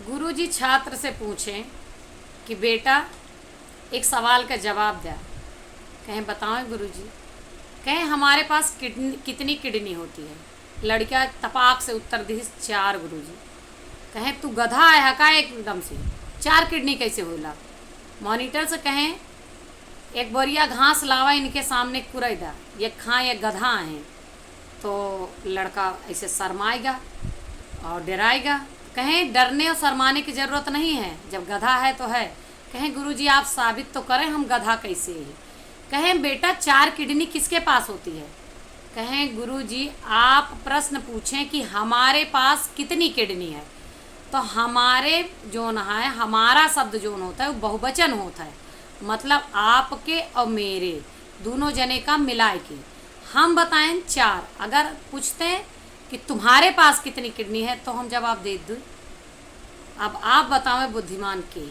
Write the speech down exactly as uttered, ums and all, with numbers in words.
गुरुजी छात्र से पूछें कि बेटा, एक सवाल का जवाब द्या। कहें, बताओ गुरुजी। कहें, हमारे पास किडनी, कितनी किडनी होती है? लड़का तपाक से उत्तर दिहिस, चार गुरुजी। कहें, तू गधा है का एकदम से, चार किडनी कैसे होला? मॉनिटर से कहें, एक बोरिया घास लावा, इनके सामने कुरई दा, ये खां, ये गधा हैं। तो लड़का ऐसे शर्माएगा और डराएगा। कहें, डरने और शर्माने की ज़रूरत नहीं है, जब गधा है तो है। कहें, गुरुजी, आप साबित तो करें, हम गधा कैसे हैं? कहें, बेटा, चार किडनी किसके पास होती है? कहें, गुरुजी, आप प्रश्न पूछें कि हमारे पास कितनी किडनी है। तो हमारे जोन है, हमारा शब्द जोन होता है, वो बहुवचन होता है, मतलब आपके और मेरे दोनों जने का मिलाए के। हम बताएं चार। अगर पूछते हैं कि तुम्हारे पास कितनी किडनी है, तो हम जवाब दे दूँ। अब आप बतावें बुद्धिमान के।